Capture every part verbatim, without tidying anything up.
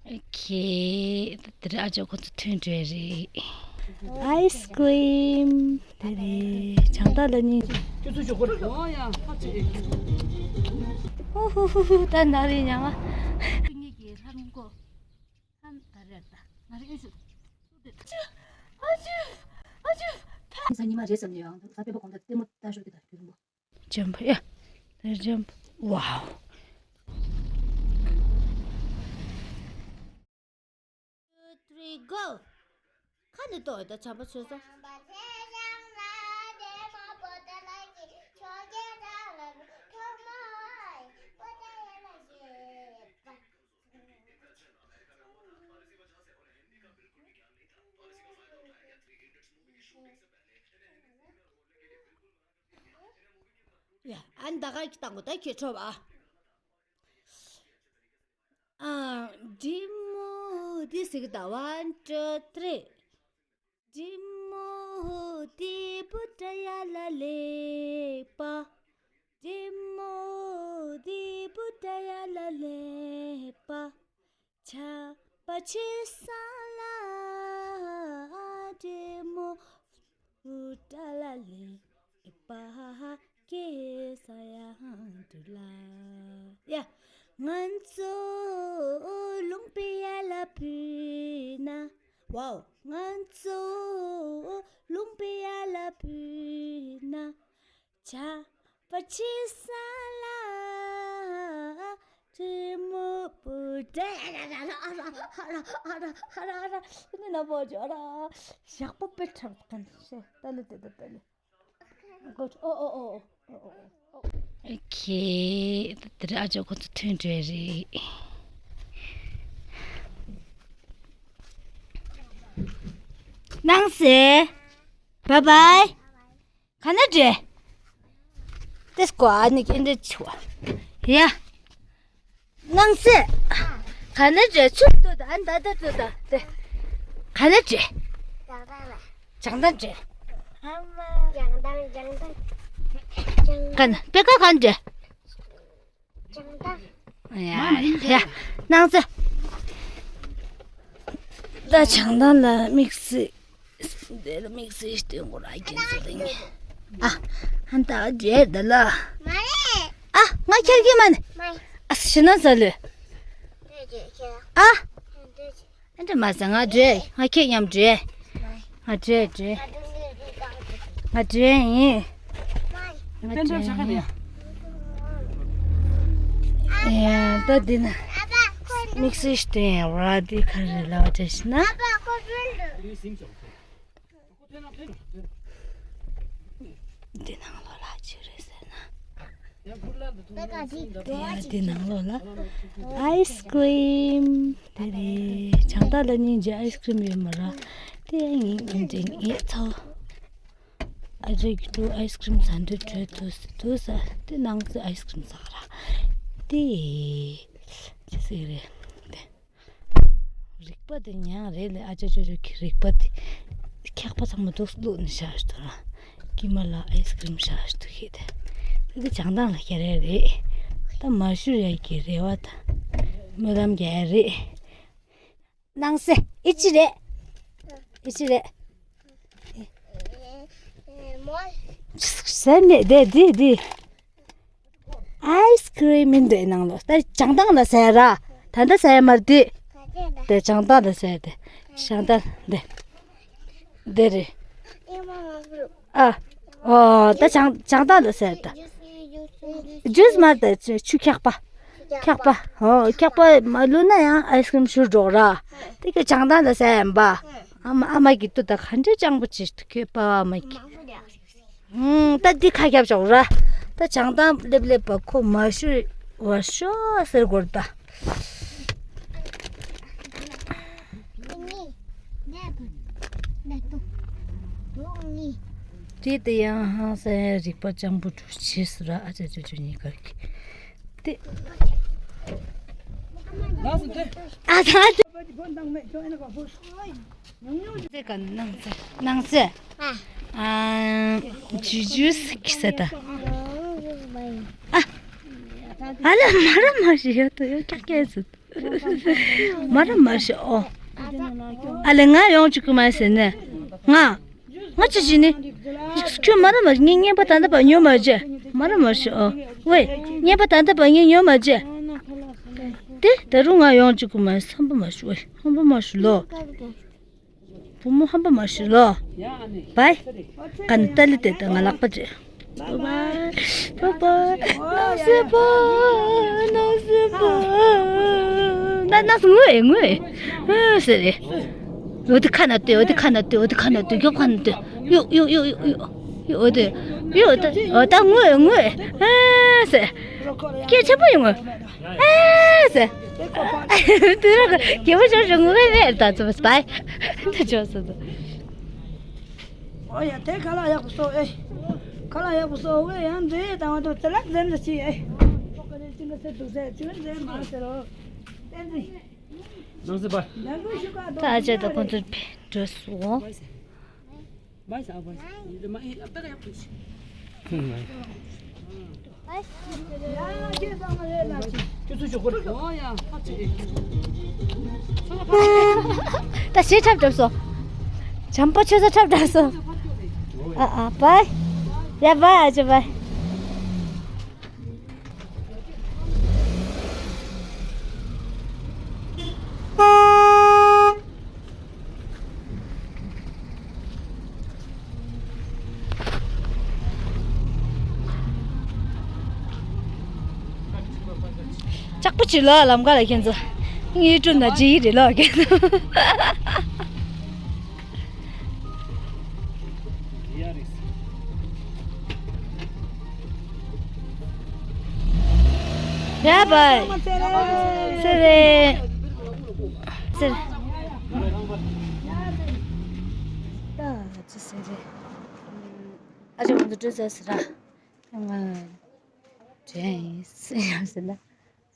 ཨོ་ཁེ། དེ་རིང་ཨ་ཅག་ཁོ་ཚོ་ཐོན་འགྲོ་ཡ་རེད། ཨའི་སི་ཀྲིམ། དེ་རེད། བྱང་ཐང་ལ་ཉིན། ཨོ་ཡ། ཧ་ཅི་ཨེ་ཁེ། ཨོ་ཧུ་ཧུ་ཧུ། ད་ན་རེ་ཉང་ང་། ངེད་ཀྱི་ལྷ་རུང་ཀོ། ཧན་ད་རེད་ད། ང་རེ་ཨེ་ཤུ། ཨ་ཅུ། ཨ་ཅུ། ཨ་ཅུ། ས་ཉི་མ་རེད་བསམ་ནས་ཡང་ས་དཔེ་པོ་གོང་ད་ལྟད་མོ་ལྟ་ཞོག་གི་ད་དུས་རིང་པོ། Jump, yeah. Let's jump. Wow. Two, three, go. ཁ་ནས་ཏོག་ད་བྱམས་པ་ཚོས་ས། ཡ། ཨ་ནི་ད་ག་གི་བཏང་གོ་ད་ཁྱོད་ཁྲོ་བ། ཨ། འབྲི་མོ་འདི་ཟིག་ད། One, two, three. འབྲི་མོ་འདི་བུ་ཏྲ་ཡ་ལ་ལེགས་པ། འབྲི་མོ་འདི་བུ་ཏྲ་ཡ་ལ་ལེགས་པ། ཆར་པ་ཆེ་ས་ལ་འབྲི་མོ་བུ་ཏྲ་ལ་ལེགས་པ་སྐྱེ་ས་ཡང་འདུག་ལ། ཡ། ང་ཚོ་ལུང་པའི་ཡ་ལ་བུད་ན། ཝའོ། ང་ཚོ་ལུང་པའི་ཡ་ལ་བུད་ན། ཆར་པ་ཆེ་ས་ལ་འབྲི་མོ་བུ་ཏྲ། ཨ་ར་ཨ་ར་ཨ་ར། ཨ་ནི་ན་བོ་ཇོ་ར། ཞག་པོ་དཔེ་ཁྲག་ཁན་ཤེ། ཏ་ལི་ཏི་ཏ་ཏ་ལི། ཨོ་ཨོ་ཨོ་ཨོ། ཨོ་ཁེ། དེ་རིང་ཨ་ཅག་ཁོ་ཚོ་ཐོན་འགྲོ་ཡ་རེད། ནང་སེ། བའི་བའི། ག་ན་འདྲེ། ཏེ་སྐོ་ཨ་ནི་ཀེན་འདྲེ་ཆུ་བ། ཡ། ནང་སེ། ག་ན་འདྲེ་ཆུ་ཏོ་ད་ཨན་ད་ད་ཏོ་ད་ཏེ། ག་ན་འདྲེ། བྱང་ཐང་འདྲེ། ག་ན་པེ་ཀ་ག་ན་འདྲེ། ཡ་ཡ། ནང་ཚེ། ད་བྱང་ཐང་ལ་དམིགས་བསལ། དེ་ལ་དམིགས་བསལ་སྟོན་དགོས་ར་རྒྱན་ཚོ་ལ་ངས། ཨ། ཧན་ད་རྒྱལ་ད་ལ། མ་རེད། ཨ། ང་ཁྱེར་གི་མ་ནི། མ་རེད། ཨ་ཤི་ན་ས་ལུ། ཨ། ཨ་འདྲ་མ་ཟ། ང་འདྲེ། ང་ཁྱེད་མཉམ་འདྲེ། ང་འདྲེ་འདྲེ། ང་འདྲེ་ཡིན། ང་འདྲེ་ཡིན། ཨེ། ད་འདི་ན་དམིགས་བསལ་ཞིག་སྟོན་ཡ་བ་འདི་ག་རེ་ལབ་བ་དྲན་ཤི་ན། འདི་ནང་ལོགས་ལ་ཅི་རེད་ཟེར་ན། ཡ་འདི་ནང་ལོགས་ལ་ཨའི་སི་ཀྲིམ་དེ་རེད། བྱང་ཐང་ལ་སྙིང་རྗེ་ཨའི་སི་ཀྲིམ་ཡོད་མ་རེད། དེ་ངས་ངས་འདྲེ་ངས་ཚོ། ཨ་ཅག་གི་ཀྲུ་ཨའི་སི་ཀྲིམ་ཟ་འདོད་བྲོས་འདུག་འདུག་ས། དེ་ནང་ཚོ་ཨའི་སི་ཀྲིམ་ཟ་ག་ར། དེ་ཅི་ཟེར་རེད་དེ། རིག་པ་དེ་མྱང་རེད་ལས། ཨ་ཅག་ཅོ་ཅོ་གི་རིག་པ་དེ་འཁྱག་པ་ཚང་མ་འདུག་བླུགས་ནས་བཞག་ཞིག་འདུག་ར། ཀི་མ་ལ་ཨའི་སི་ཀྲིམ་བཞག་ཞིག་འདུག་ཤེས་དེ། དེ་དེ་བྱང་ཐང་ལ་ཁྱེར་ཡ་རེད། ད་མ་ཤོར་ཡ་གི་རེ་བ་དང་སྨོན་ལམ་རྒྱག་ཡ་རེད། ནང་སེ། ཨི་ཅི་རེད། ཨི་ཅི་རེད། ཟེར་ནས་དེ་དེ་དེ། ཨའི་སི་ཀྲིམ་མིན་འདོད་ནང་ལོ། ད་བྱང་ཐང་ལ་ཟེར་ར། ད་ལྟ་ཟེར་མར་དེ། དེ་བྱང་ཐང་ལ་ཟེར་དེ། བྱང་ཐང་དེ། དེ་རེད། ཨ། ཨོ། ད་བྱང་བྱང་ཐང་ལ་ཟེར་ད། ཇུས་མར་ད་ཆུ་འཁྱག་པ། འཁྱག་པ། ཨོ། འཁྱག་པ་མ་བླུགས་ན་ཡང་ཨའི་སི་ཀྲིམ་བཞུར་འགྲོ་ར། དེ་གི་བྱང་ཐང་ལ་ཟེར་ཡིན་པ། ཨ་མ་ཨ་མ་གི་ཏུ་ད་ག་འདྲ་སྤྱང་པོ་ཅིག་ཏུ་ཁྱོད་པ་ཨ་མ་གི། ཨུམ། ད་འདི་ཁ་རྒྱབ་ཆོག་ར། ད་བྱང་ཐང་སླེབས་སླེབས་པ་ཁོ་མ་ཤོར་བ་ཤོག་ཟེར་དགོས་རེད་ད། དེ་དེ་ཡང་ཧང་སང་རིག་པ་སྤྱང་པོ་འགྲོ་བྱེད་སུ་ར། ཨ་ཅག་ཅོ་ཅོ་གཉིས་ཀ་གི། དེ། ཨ་ད་དེ། ནང་ཚེ་ག་ནང་ཚེ་ནང་ཚེ། ཨ། ཨ། ཇུ་ཇུ་སི་ཁི་ས་ད། ཨ། ཨ་ལ་མ་ར་མ་ཞིག་ཡོད་དོ་ཡོད་ཀྱག་ཀྱག་ཟེར། མ་ར་མ་ཤི་ཨོ། ཨ་ལེ་ང་ཡོང་བཅུག་གི་མ་ཟེར་ནས། ང་། ང་ཅི་ཞིག་ནི། ཁྱོད་མ་ར་མ་ངའི་བརྙན་པར་ད་ལྟ་བར་ཉོ་མ་བྱེད། མ་ར་མ་ཤི་ཨོ། ཝེ། བརྙན་པར་ད་ལྟ་བར་ངས་ཉོ་མ་བྱེད། དེ་ད་རུང་ང་ཡོང་བཅུག་གི་མ་ཟེར་ཧམ་པ་མ་ཤི་ཝེ། ཧམ་པ་མ་ཤི་ལོ། བུ་མོ་ཧམ་པ་མ་ཤི་ལོ། བའི། ག་ནི་ཏ་ལི་ཏེ་ཏེ་ང་ལག་པ་ཅེ། པ་པ། པ་པ། ནང་སེ་པོ། ནང་སེ་པོ། ན་ན་སུ་ངུ་ཨེ་ངུ་ཨེ། ཨ་ཟེར་རེ། འོ་དེ་ཁ་ན་ཏེ་འོ་དེ་ཁ་ན་ཏེ་འོ་དེ་ཁ་ན་ཏེ་རྒྱོབ་ཁ་ན་ཏེ། ཡོ་ཡོ་ཡོ་ཡོ་ཡོ། འོ་དེ། ཡོ་ད་འོ་ད་ངུ་ཨེ་ངུ་ཨེ། ཨ་ཟེར། སྐད་ཆེན་པོ་ཡོང་ངོ་། ཨེ་ཟེར། དུས་རབས་རྒྱལ་པོ་ཞོ་ཞོ་ངུ་གེ་མེད་ད་ཚོ་བས་ད་ཅོ་སོ་ད། ཨོ་ཡ་དེ་ཁ་ལག་ཡག་པོ་སོ་ཨེ། ཁ་ལག་ཡག་པོ་སོ་ཝེ་ཡང་འདི་དང་བ་དུ་ཙི་ལག་འཛེམ་ཟ་ཅི་ཨེ། ཅི་འདྲ་སེ་འདུག་ཟེར་ཅི་འདྲ་ཟེར་མ་ཟེར་རོ། བསྟན་འཛིན། ནང་སེ་པ། ད་ཨ་ཅག་དང་ཁོང་ཚོ་འགྲོ་སོང་། ད་ཞེ་འཁྲབ་འགྲོ་སོང་། བྱམས་པ་ཆོས་ས་འཁྲབ་འགྲོ་སོང་། ཨ་ཨ་བའི། ཡ་བའི་ཨ་ཅག་བའི། ལྕགས་པོ་ཆེ་ལོ་ལམ་ཁ་ལ་ཁྱེད་ཚོ། ངའི་སྤྲུལ་ན་ཇི་ཡི་རེད་ལོ་ཁྱེད་ཚོ། ཡ་བའི། སེ་རེ། སེ་རེ། ད་ཅི་སེ་རེ། ཨ་ཅག་ང་ཚོ་འགྲོ་ཟེར་ཟེར་ར། ང་དྲན་སེམས་ཟེར་ན།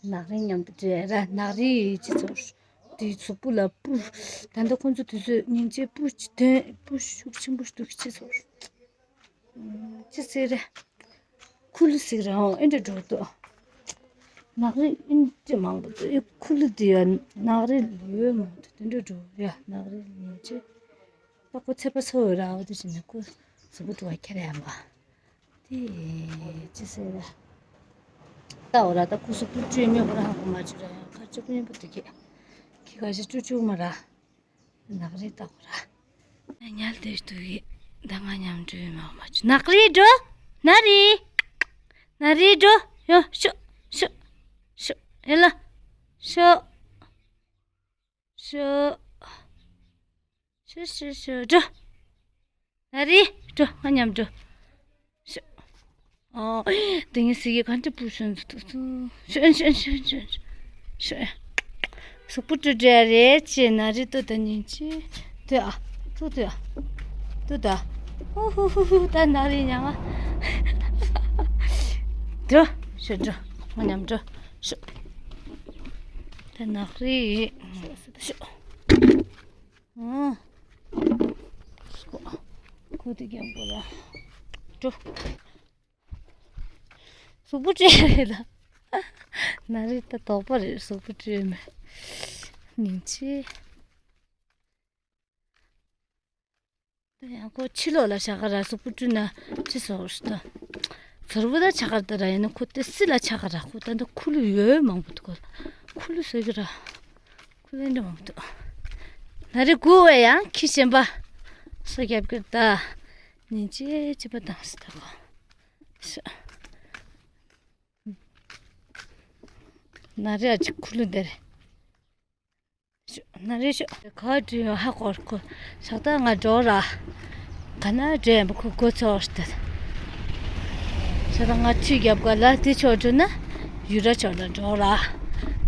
ནག་རིལ་མཉམ་དུ་འདྲེས་ར་ནག་རིལ་སྤྱི་ཚོགས་དེའི་གཟུགས་པོ་ལ་སྤུ། ད་ལྟ་ཁོང་ཚོ་དུས་ཚོད་སྙིང་རྗེ་སྤུ་ཅི་ཐོན་སྤུ་ཤུགས་ཆེན་པོ་འདུག་སྤྱི་ཚོགས། ཅི་ཟེར་རེད། ཁུ་ལུ་ཟེར་ར་ཨོ་ཨེ་འདྲ་འགྲོ་འདུག་ནག་རིལ་ཨེ་འདྲ་མང་པོ་འདུག་ཨེ་ཁུ་ལུ་དེ་ཡ་ནག་རིལ་ཡོད་མང་དུ་དེ་འདྲ་འགྲོ་ཡ་ནག་རིལ་ཉིན་ཅི། ད་ཁོ་ཚད་པ་ཚ་བོ་ར་བ་དེ་བྱས་ནས་ཁོ་གཟུགས་པོ་འགྲོ་བ་ཁྱེར་ཡ་མ། དེ་ཅི་ཟེར་ར། ལྟ་འོ་ར་ད་ཁུ་སུ་ཀུ་ཅུའི་མེ་འོ་ར་ཧ་གོ་མ་བྱུང་ར་ཡང་ཁ་ཅུ་ཀུ་ཉན་པོ་དེ་གས་ཁི་ཁ་ཞིག་ཅུ་ཅུ་མ་ར་ནག་རིལ་ལྟ་འོ་ར་ཉལ་དེ་དུ་གི་ད་ང་མཉམ་འགྲོ་མ་མ་བྱུང་ནག་རིལ་འགྲོ་ནག་རིལ་ནག་རིལ་འགྲོ་ཡོ་ཤོ་ཤོ་ཤོ་ཡ་ལ་ཤོ། ཤོ། ཤོ་ཤོ་ཤོ་འགྲོ། ན་རེ་འགྲོ་ང་མཉམ་འགྲོ། ཤོ། ཨོ། དེ་ངས་ཟིག་གི་ག་འདྲ་པུ་ཤོན་ཚུ་ཐུག་ཚུ། ཤོ་ཤོ་ཤོ་ཤོ་ཤོ། ཤོ། གཟུགས་པོ་ཀྲུ་ཀྲུ་རེད་ཅེ་ན་རེ་ཏོ་ད་ཉིན་ཅི། ཏོ་ཨ། ཏོ་ཏོ་ཨ། ཏོ་ད། ཧུ་ཧུ་ཧུ་ཧུ་ད་ན་རེ་ཉང་ཨ། འགྲོ། ཤོ་འགྲོ། ང་མཉམ་འགྲོ། ཤོ། ད་ནག་རི། ཤོ། ཨོ། ཁོ་དེ་རྒྱང་པོ་ལ། འགྲོ། གཟུགས་པོ་བཀྲུས་རེད་ལ། ན་རེ་ད་དོགས་པ་རེད་གཟུགས་པོ་བཀྲུས་མེད། ཉིན་ཅི། ད་ཡང་ཁོ་ཕྱི་ལོགས་ལ་བཞག་ག་ར་གཟུགས་པོ་བཀྲུས་ན་ཅི་བཟོ་རུ་ད། ཟོར་བུ་ད་ཆ་གར་ད་ར་ཡིན་ན་ཁོ་དེ་སི་ལ་ཆ་ག་ར་ཁོ་ད་ད་ཁུ་ལུ་ཡོད་མང་པོ་འདུག་ག་ཁུ་ལུ་ཟོས་གི་ར། ཁུ་ལུ་འདྲ་མང་པོ་འདུག་ན་རེ་དགུ་བས་ཡང་ཁྱི་གཞན་པ། སོ་རྒྱབ་གི་ད། ཉིན་ཅི་ཅི་པ་དང་སི་ད་གོ་ན་རེ་ཨ་ཅིག་ཁུ་ལུ་འདེར། ན་རེ་ཤོ། ག་བྲིས་ཡོད་ཧ་གོ་ཁོ། ཞག་ད་ང་འགྲོ་ར། ག་ན་འགྲོ་ཡིན་པ་ཁོ་གོ་ཚོགས་ཏེ། ཞག་ད་ང་ཁྲུས་རྒྱབ་ག་ལ་དེ་ཕྱོགས་འགྲོ་ན། ཡུ་ར་ཕྱོགས་ལ་འགྲོ་ར།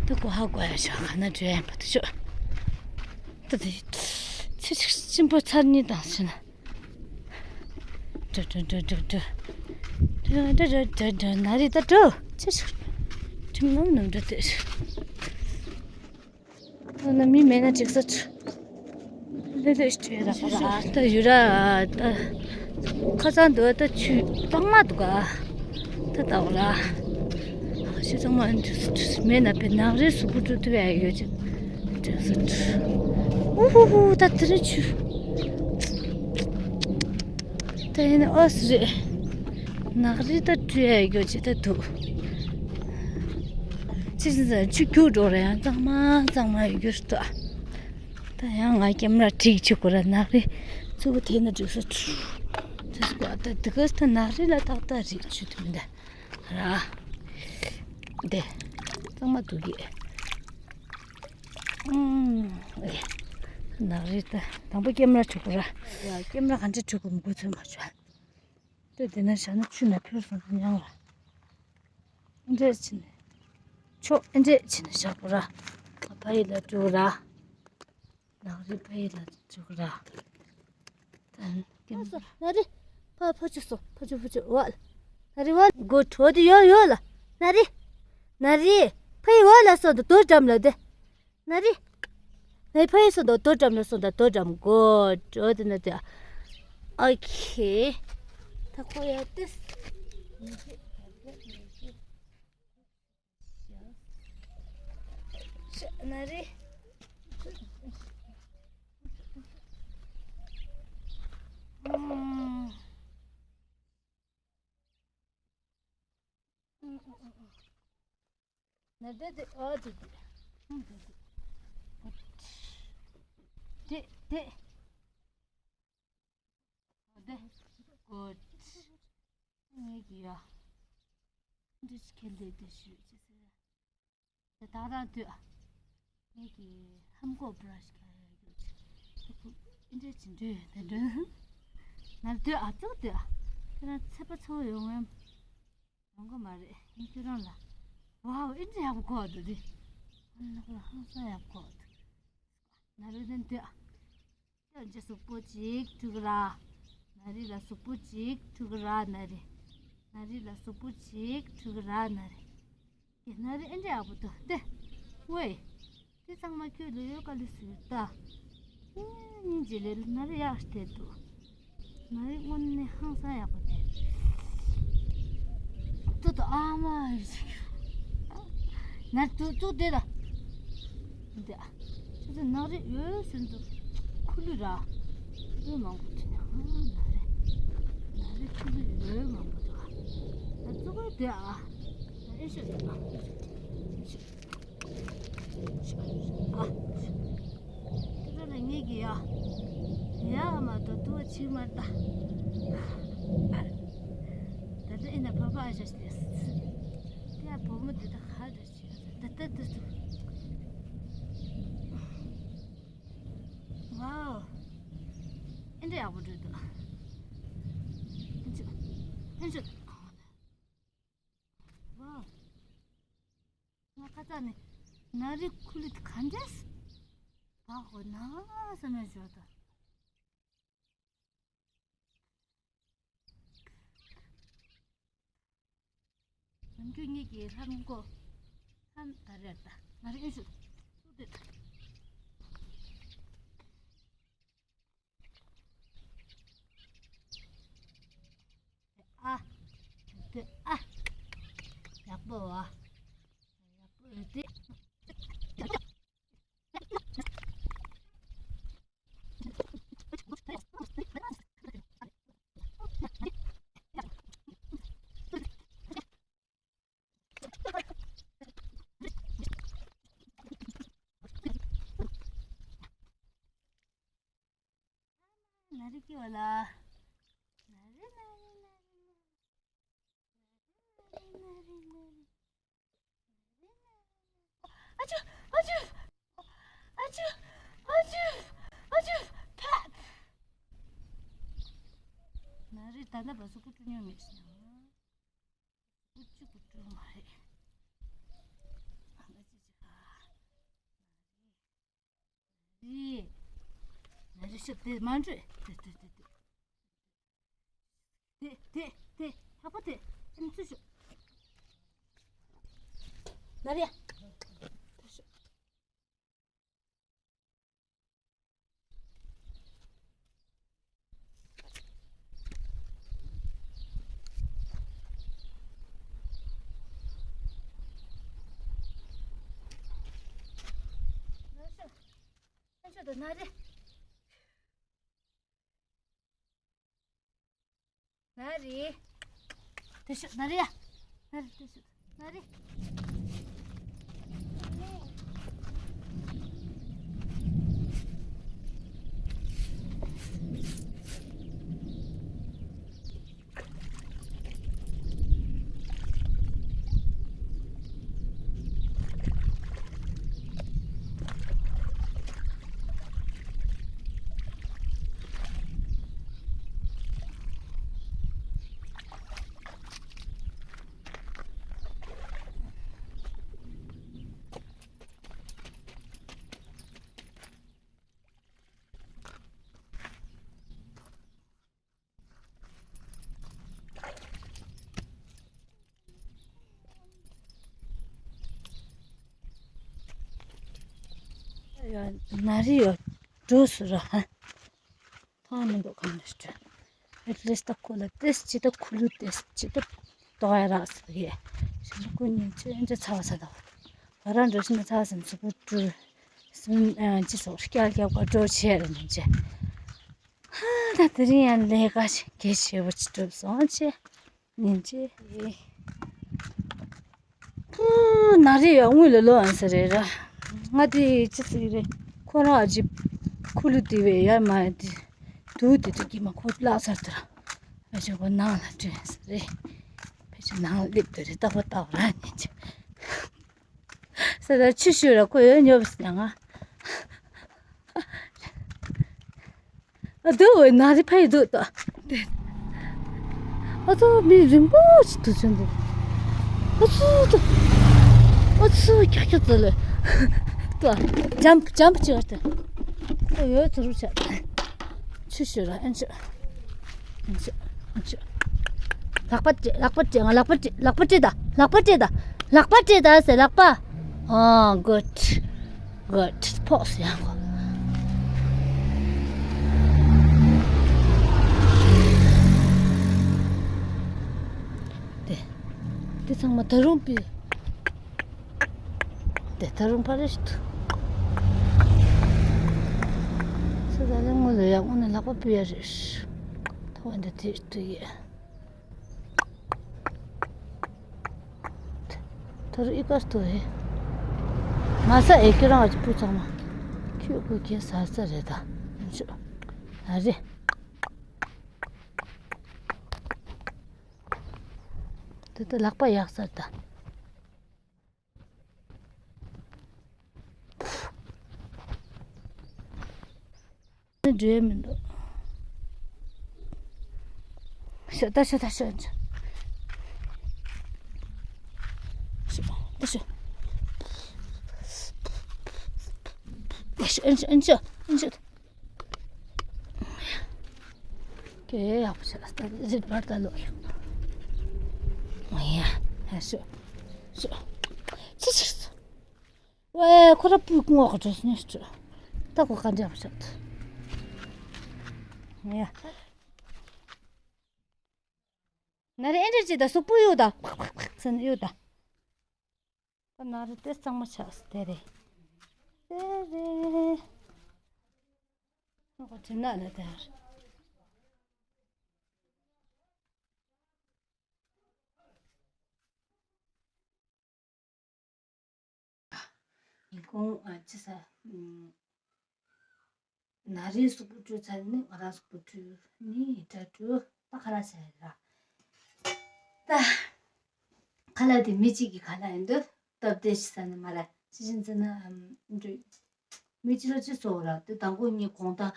ད་ཁོ་ཧ་གོ་ཡ་ཤོ་ག་ན་འགྲོ་ཡིན་པ་དེ་ཤོ། ད་དེ། ཚེ་གཅིག་གཅིན་པ་ཚར་གཉིས་དང་ཕྱིན་ན། འགྲོ་འགྲོ་འགྲོ་འགྲོ་འགྲོ། འགྲོ་འགྲོ་འགྲོ་འགྲོ་ན་རེ་ད་འགྲོ། ཅི་ཞིག་ཁྲིམས་ནམ་ནམ་འགྲོ་དེ་ཞིག་ཨ་ན་མི་མེད་ན་འགྲིག་ས་ཆུ། ལེ་ལེ་ཞིག་བྲོས་ར་ཁ་ར་ད་ཡུ་ར་ད། ཁ་སང་འདུག་ད་ཆུ་གཙང་མ་འདུག་ག་ད་ད་འོ་ར། དེ་ཚང་མ་མེད་ན་པའི་ནག་རིལ་གཟུགས་པོ་བཀྲུ་ཐུབ་ཡ་ཡོད་ཅིག་དྲན་སོང་། ཨུ་ཧུ་ཧུ། ད་དེ་རིང་ཆུ། ད་ཡིན་ན་ཨོ་སི་རེད། ནག་རིལ་ད་བཀྲུ་ཡ་ཡོད་ཅིག་ད་འདུག་ཅི་ཟེར་ན་ཆུ་རྒྱུག་འགྲོ་རེད། ཡང་གཙང་མ་གཙང་མ་ཡོད་རྒྱུ་རེད་ད། ད་ཡང་ང་ཀེམ་ར་བྲིས་ཆུ་ཁོ་ར་ནག་རིལ་གཙོ་བོ་དེ་ན་འགྲིག་ས་ཆུ། དེ་སྐོར་ད་དེ་ག་ད་ནག་རིལ་ལ་ཏག་ཏག་རེད་ཆུ་དེ་མི་འདའ་ར། དེ་གཙང་མ་འདུག་གི། ཨུམ། ཨེ། ནག་རིལ་ད་དང་པོ་ཀེམ་ར་བྲིས་ཁོ་ར། ཡ་ཀེམ་ར་ག་འདྲ་བྲིས་ཁོ་མི་དགོས་ཚོད་མ་བྱུང་། ལྟོས་དེ་ན་བཞག་ན་ཆུ་ན་ཕེབས་སོང་ན་ཉང་ལ། ཨེ་འདྲས་བྱས་ནས། ཆོག་ཨེ་འདྲས་བྱས་ནས་བཞག་དགོས་ར། ཕ་ཡི་ལ་བཀྲུ་ར། ནག་རིལ་ཕ་ཡི་ལ་བཀྲུ་ར། ད་ཀེམ། ནག་རིལ། ཕ་ཕ་ཆུ་སོ་ཕ་ཆུ་ཕ་ཆུ་ཝལ། ནག་རིལ་ཝལ་གོ་ཁྲོ་དེ་ཡོ་ཡོ་ལ། ནག་རིལ། ནག་རིལ། ཕ་ཡི་ཝལ་ལ་སོ་དོ་དོ་འགྲམ་ལ་དེ། ནག་རིལ། ནག་རིལ་ཕ་ཡི་སོ་དོ་དོ་འགྲམ་ལ་སོ་ད་དོ་འགྲམ་གོ་ཁྲོ་དེ་ན་དེ། ཨོ་ཁེ། ད་ཁོ་ཡ་ཏིས། ཤ་ནག་རིལ། ཨུམ། ནག་རིལ་དེ་ཨ་དེ་དེ། དེ་དེ། འོ་དེ། གོ་ངེད་ཀྱི་ཡ། འདི་ཁྱེད་འདི་འདི་ཞུས་ཅི་ཟེར། དེ་དག་རང་དུས་ཨ། ངེད་ཀྱི་ཧམ་གོ་བྷ་ར་ཤི་ཁ་ཡ་ཡོད་ཅི། དེ་ཁུ་འདི་འདྲ་ཅི་འདྲ་དེ་འདྲ། ང་དུས་ཨ་ཙོག་དུས་ཨ། ཁྱེད་རང་ཚེ་པ་ཚོ་ཡོང་ངམ། ཡོང་གི་མ་རེད། ངས་ཁྱོད་རང་ལ། ཝའོ་ཨིན་ཇི་ཡག་པོ་གོ་འདུག་དེ། ཨ་ནག་ལ་ཧང་སང་ཡག་པོ་གོ་འདུག་ནག་རིལ་དེ་འདུག་ཨ། ཁྱོད་ཀྱི་གཟུགས་པོ་ཅིག་བཀྲུ་གི་ར། ནག་རིལ་ལ་གཟུགས་པོ་ཅིག་བཀྲུ་གི་ར་ནག་རིལ། ནག་རིལ་ལ་གཟུགས་པོ་ཅིག་བཀྲུ་གི་ར་ནག་རིལ། དེ་ནག་རིལ་ཨེ་འདྲ་ཡག་པོ་འདུག་སྟེ། ཝེ། དེ་ཚང་མ་ཁྱོད་ལ་ཡོད་ག་ལི་སུ་ཡོད་ད། སྙིང་རྗེ་ལེ་ལ་ནག་རིལ་ཡག་སྟེ་འདུག་ནག་རིལ་དངོས་གནས་ཧང་སང་ཡག་པོ་དེ། ཏུ་ཏུ་ཨ་མ་ཡི་ཞིག་ན་ཏུ་ཏུ་དེ་ལ། འདི་ཨ། ཆུ་ཚོད་ནག་རིལ་ཡོད་སུན་ཏུ་ཁུ་ལུ་ར། ཡོད་མང་པོ་དེ་ན་ནག་རིལ། ནག་རིལ་ཁུ་ལུ་ཡོད་མང་པོ་འདུག་ཨ། ན་ཙུ་གོ་དེ་ཨ། ན་ཨེ་ཤོད་དེ་ཨ། ཨ། དེ་ལ་ངེད་ཀྱི་ཡ། ཡ་མ་དོ་དུ་བ་ཆིག་མར་ལྟ། ད་ལྟ་ཨེ་ན་ཕ་ཕ་ཨ་ཞ་ཤི་ཏེ། དེ་ཡ་བུ་མོ་དེ་ད་ཧ་འདྲ་ཞིག་ད་ལྟ་དུ་དུ། ཝའོ། ཨེ་འདྲ་ཡག་པོ་འགྲོ་འདུག་ཨེ་ཆུ། ཨེ་ཆུ། ཝའོ། ང་ཁ་ཚ་ནས་ནག་རིལ་ཁུ་ལུ་དེ་ག་འདྲས་བག་གོ་ན་བསམ་ཡ་བྱོས་ད། ནམ་རྒྱུན་ངེད་ཀྱི་ལྷམ་གོ་ལྷམ་ད་རེད་ད་ང་རེ་ཨེ་ཞུ། ཨ། དེ་ཨ། ཡག་པོ་བ། ཡག་པོ་ཡོད་དེ། ནག་རིལ་སྐྱེ་བ་ལ། ནག་རིལ་ནག་རིལ་ནག་རིལ་ནག་རིལ། ཨ་ཅུ། ཨ་ཅུ། ཨ་ཅུ། ཨ་ཅུ། ཨ་ཅུ། ཕ། ནག་རིལ་ད་ལྟ་བར་དུ་སྐུ་བཀྲུ་མྱོང་མེད་ཤག་སྐུ་གཅིག་པུ་བཀྲུས་མ་རེད། ཨ་ཅི་ཅི་ཨ། རེད། ནག་རིལ་ཤོག་དེ་མ་འགྲོ། དེ་དེ་དེ་དེ། དེ་དེ་དེ་ལྷག་པ་དེ་ཨེ་ཚུར་ཤོག་ནག་རིལ། ད་ན་རེ། ན་རེ། དེ་ཤོད་ན་རེ་ཡ། ན་རེ་དེ་ཤོད་ན་རེ། ཡ། ན་རེ་ཡོད་འགྲོ་སུ་ར་ཧ། ཐང་མི་འདུག་གང་ནས་སྤྲོད། ཨེ་ལེས་ད་ཁོ་ལ་ཏེས་ཅི་ད་ཁུ་ལུ་ཏེས་ཅི་ད་དོ་ཡ་རག་ཟེར་ཡེ། ཞེ་ན་ཁོ་གཉིས་ཚོས་འདྲ་ཚ་བ་ས་དང་། ང་རང་འགྲོ་ཤི་ན་ཚ་བ་ཟིན་ཚུ་པུ་ཏུ། སུན་ཨ་ཅི་སོགས་སྐྱག་རྒྱག་པ་འགྲོ་ཆེ་རེ་ནས་ཅེ། ཧ་ད་དེ་རིང་ཡང་ལས་ཀ་ཞིག་གལ་ཆེ་བོ་ཅིག་གྲུབ་སོང་ཅེ། ཉིན་ཅེ། ཕུ། ན་རེ་ཡང་དངུལ་ལ་ལོ་ཨན་ས་རེད་ར། ང་དེ་ཅི་ཟིག་རེད། ཁོ་རང་ཨ་ཅི་ཁུ་ལུ་དེ་བས་ཡར་མ་དེ་དུ་དེ་དུ་གི་མ་ཁོ་བརླག་ཚར་དུ་ར། ཨ་ཅི་ཁོ་ནང་ལ་བྲོས་ས་རེད། ཕལ་ཆེར་ནང་ལ་སླེབས་དུ་རེད། ལྟ་བ་ལྟ་བ་ར་ཉན་ཅི། ས་ད་ཆུ་ཤུ་ར་ཁོ་ཡོད་ཉོབ་ས་ང་། ཨ་དུ་འོ་ན་རེ་ཕ་ཡི་དུ་ཏོ། ཨ་ཚོ་མི་རིང་པོ་ཞིག་དུ་ཚོན་འདུག་ཨ་ཚོ་ཏོ། ཨ་ཚོ་ཁྱ་ཁྱ་ཙོ་ལེ། ཏོ། ཇམ་ཇམ་ཅི་བར་ཏེ། ཨ་ཡོད་ཚོ་རུ་ཆ། ཆུ་ཤོད་ར་ཨན་ཆུ། ཨན་ཆུ། ཨན་ཆུ། ལག་པ་སྤྲད། ལག་པ་སྤྲད། ང་ལག་པ་སྤྲད། ལག་པ་སྤྲད་ད། ལག་པ་སྤྲད་ད། ལག་པ་སྤྲད་ད་ཟེར་ལག་པ། ཨ་གུཌ། གུཌ། ཕོགས་ཡང་གོ། དེ། དེ་ཚང་མ་ད་རུང་པི། དེ་ད་རུང་པ་རེ་ཞིག་ཏུ། ས་ད་ལེ་ངོ་ལ་ཡག་ངོ་ནས་ལག་པ་པི་ཡ་རེ་ཞིག་ཐོག་འདི་དེ་ཏུ་ཡེ། ཐོ་རུ་ཨི་ཀ་སྟོ་ཧེ། མ་ས་ཨེ་ཁྱོད་རང་ཨ་ཅི་པུ་ཚང་མ། ཁྱོད་ཀུ་ཁྱེད་ས་ས་རེད་ད། ཨ་རེ། དེ་ལྟ་ལག་པ་ཡག་ས་ད། འགྲོ་ཡ་མི་འདུག་ཤོད་ད་ཤོད་ད་ཤོད། ཤོད་ད་ཤོད། ཨེ་ཤོད་ཨེ་ཤོད་ཨེ་ཤོད་ཨེ་ཤོད། ཀེ་ཡག་པོ་ཤོད་ད་རི་བར་ད་ལོ་ཡག་པོ། ཡ་ཡ་ཤོད་ཤོད། ཅི་ཅི། ཝེ་ཁོ་ར་སྤུ་ངོ་ག་འགྲོ་སོང་ནས་ཤོད། ད་ཁོ་ག་འདྲ་བ་ཤོད། ཡ། ན་རེ་ཨེ་འདྲ་ཅི་ད་སུ་སྤུ་ཡོད་ད། ཁ་ཁ་ཁ་ཟེར་ནས་ཡོད་ད། ད་ན་རེ་དེ་གཙང་མ་ཆགས་སུ་དེ་རེད། དེ་རེད། ཁོ་དྲི་ན་ལ་དེ་རེད། ཉིན་གུང་ཨ་ཅི་ས། ན་རེ་སུ་སྤུ་ཁྲུ་ཚ་ནི་ང་རང་སུ་སྤུ་ཁྲུ་ནི་ད་ཁྲུ་ད་ཁ་ལ་ས་ར། ད་ཁ་ལ་དེ་མི་གཅིག་གི་ཁ་ལ་ཡིན་དུ་སྟབས་བདེ་ཞིག་ས་ནི་མ་ར་ཅི་བཞིན་ཟེར་ན་འགྲོ། མི་ཅི་ལོ་ཅི་སོ་ར་དེ་དང་པོ་ངའི་གོང་ད་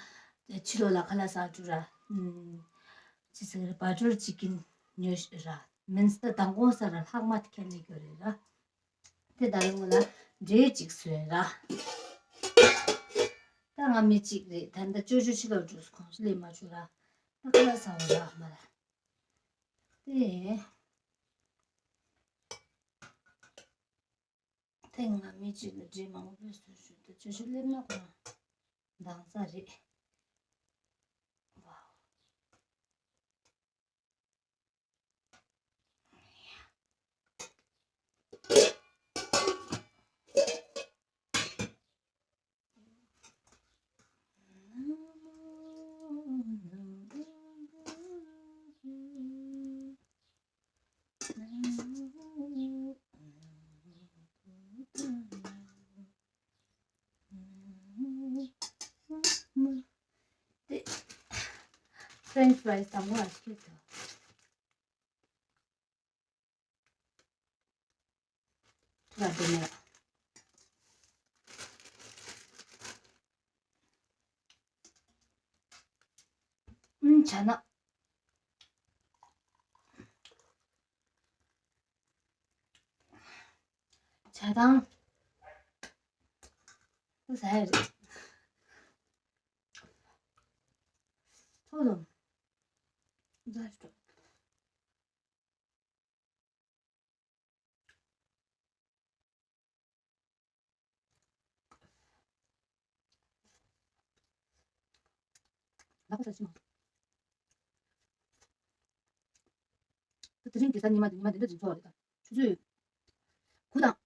ཕྱི་ལོགས་ལ་ཁ་ལག་ཟ་འགྲོ་ར། ཅི་ཟེར་བ་ཊར་ཅི་ཀིན་ཉོས་ར། མིན་སྟ་དང་པོ་ས་ར་ལྷག་མ་དེ་ཁྱེར་ནས་གྱོ་རེད་ར། དེ་ད་རུང་ལ་འབྲས་ཅིག་བཟོས་ར། ད་ང་མི་གཅིག་རེད། ད་ལྟ་ཅོ་ཅོ་ཕྱི་ལོགས་འགྲོ་ཁོང་ཚོ་སླེབས་མ་བྱུང་ར། ད་ཁ་ལག་ཟ་བ་ར་མ་ར། དེ། ཐེངས་ང་མི་གཅིག་ལ་འབྲས་མང་པོ་བཟོས་ཞུ་དུ་ཅོ་ཅོ་སླེབས་ན་ཁོ་རང་འདང་ས་རེད། ཝའོ། French fries དང་པོ་ལ་ཤེས་ཐུབ། ལ་དེ་ནས། ཨུམ། བྱ་ན། བྱ་དང་། ཟ་ཡ་རེད། ཐོག་དང་། ཟ་ཞོ། ལག་པ་ཟ་ཞིག་མ། ད་དེ་རིང་གི་གཟའ་ཉི་མ་དེ་ཉི་མ་དེ་འདྲ་ཅིག་འཚོ་བ་རེད་ད། ཆུ་ཚོད་དགུ་དང་།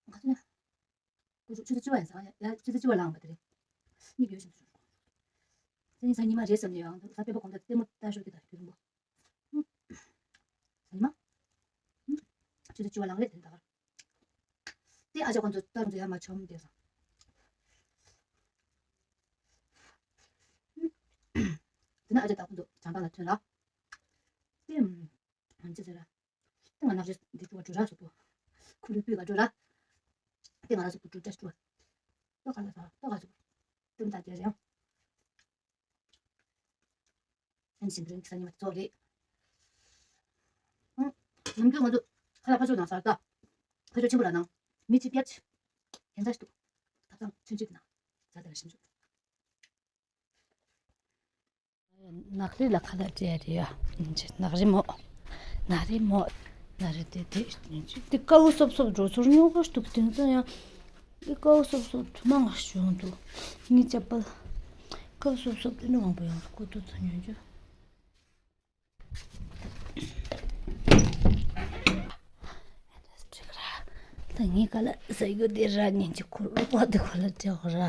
ག་ཚོད་ནས། དགུ་ཆུ་ཚོད་བཅུ་པ་ཡིན་ས། ཡ་ཡ་ཆུ་ཚོད་བཅུ་པ་ལངས་པ་དེ་རེད། མིག་ཡོད་བཞིན་དུ། དེ་ནི་གཟའ་ཉི་མ་རེད་བསམ་ནས་ཡང་གཟའ་སྤེན་པ་དགོང་དག་ལྟད་མོ་ལྟ་ཤོར་གི་ད་རྒྱུན་རིང་པོ། ཨུ། གཟའ་ཉི་མ། ཨུ། ཆུ་ཚོད་བཅུ་པ་ལངས་རེད་དེ་ད་གར། དེ་ཨ་ཅག་ཁོང་ཚོ་ལྟ་རུ་འཛུལ་ཡ་མ་བྱུང་དེ་སོང་། དེ་ན་ཨ་ཅག་ད་ཁོང་ཚོ་བྱང་ཐང་ལ་ཐོན་ལ། དེ་ཨམ་ཅི་ཟེར་ར། དེ་ང་ནག་རི་འདི་ཅུ་བ་འགྲོ་ར་སོག་པོ། ཁུ་རུ་པུས་ག་འགྲོ་ར། དེ་ང་ར་སོག་པོ་འགྲོ་བཀྲ་ཤིས་པོ། ཏོ་ག་ལ་ས་ཏོ་ག་སོག་པོ། དེ་མ་ད་རྒྱལ་རེད་ཡང་། ཨན་ཞིང་རིང་གི་ས་ཉི་མ་ཚོ་རེད། ཨང་། ནམ་རྒྱུན་ང་ཚོ་ཁ་ལག་ཕ་ཆོས་ནང་སར་ལྟ། ཕ་ཆོས་ཆེན་པོ་ལ་ནང་མི་གཅིག་བརྒྱ་ཅིག་གན་ས་ཞིག་འདུག་ཐབ་ཚང་ཆུན་ཆུད་ནང་ཟ་དང་ཞིམ་ཞུ། ནག་རི་ལ་ཁ་ལག་སྤྲད་རེད་ཡ། ནག་རི་མོ། ནག་རི་མོ། ནག་རི་དེ་དེ་དེ་དཀར་པོ་སོབ་སོབ་འགྲོ་ཚོར་ཉོ་ག་འདུག་དེང་སང་ཡང་། དེ་དཀར་པོ་སོབ་སོབ་དུ་མ་ང་བྱུང་འདུག་ངའི་ཅ་པལ། དཀར་པོ་སོབ་སོབ་དེ་ནི་མང་པོ་ཡོང་ཁོ་ཏོ་ཚོ་ཉོ་རྒྱུ། ད་ངའི་ཁ་ལག་ཟ་རྒྱུ་དེ་ར་ཉན་གྱི་ཁོ་རོགས་པ་དེ་ཁོ་ལ་སྤྲད་ཧོ་ར།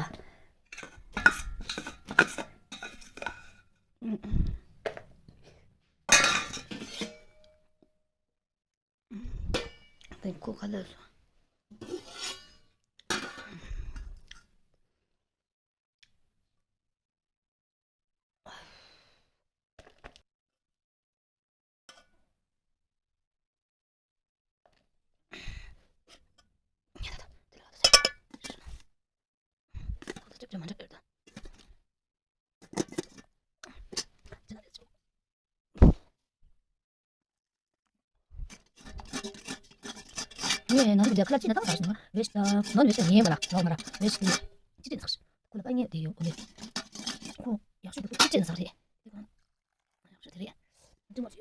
དེ་ཁོ་ཁ་ལག་སོང་། ངས་ནང་གི་རྒྱ་ཁ་ལ་ཅི་ན་ཏང་ཟ་ཞིང་ན་བེ་ཤ་ནོན་བེ་ཤ་ངའི་མ་ལ་ལོ་མ་ར་བེ་ཤ་ཅི་ཅི་ཟ་ཁོ་ལ་པ་ངས་དེ་ཡོད་གོ་ལེ་ཁོ་ཡག་ཤོས་འདུག་ཅི་ཅི་ཟ་རེད་ཡག་ཤོས་དེ་རེད། ཅི་མ་ཅི་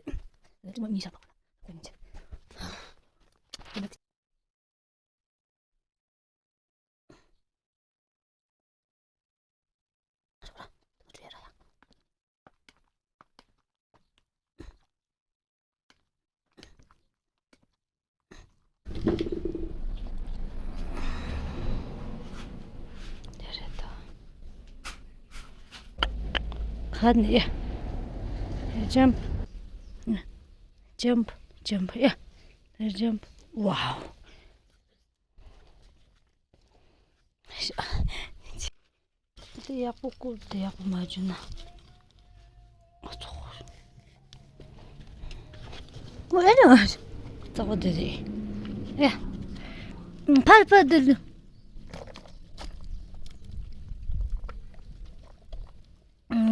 ཅི་མ་ཉི་ཤ་པ་ཁོ་ཉི་ཤ། དེ་རེད་ད། ཁ་ནས་ཇམ་ཇམ་ཇམ་ཡ་ཇམ་ཝའོ། དེ་ཡག་པོ་བསྐུར་དེ་ཡག་པོ་མ་བྱུང་ན། ཨོ་ཙོ། ཨོ་ཨེ་ནི། ཙག་པོ་དེ་རེད། ཨེ། ཕར་ཕར་དེ་ལུ།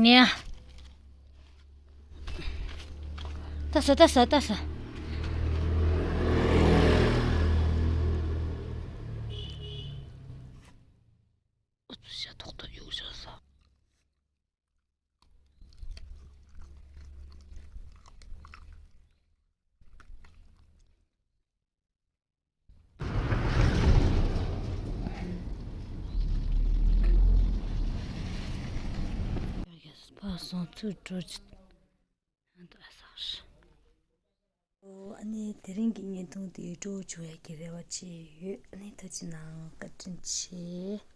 ཉ། ལྟ་ས་ལྟ་ས་ལྟ་ས། ཨུ་ཚུགས་ཤ་ཐོག་ཐོག་ཡོད་ཤ་ས། ཕར་སོང་ཚུར་འགྲོ་ཅི། ཨ་ནི་དེ་རིང་གི་བརྙན་ཐུང་དེ་སྤྲོ་བོ་བྱུང་ཡག་གི་རེ་བ་བྱས་ཡོད། ཨ་ནི་ཐུགས་རྗེ་གནང་། བཀའ་དྲིན་ཆེ།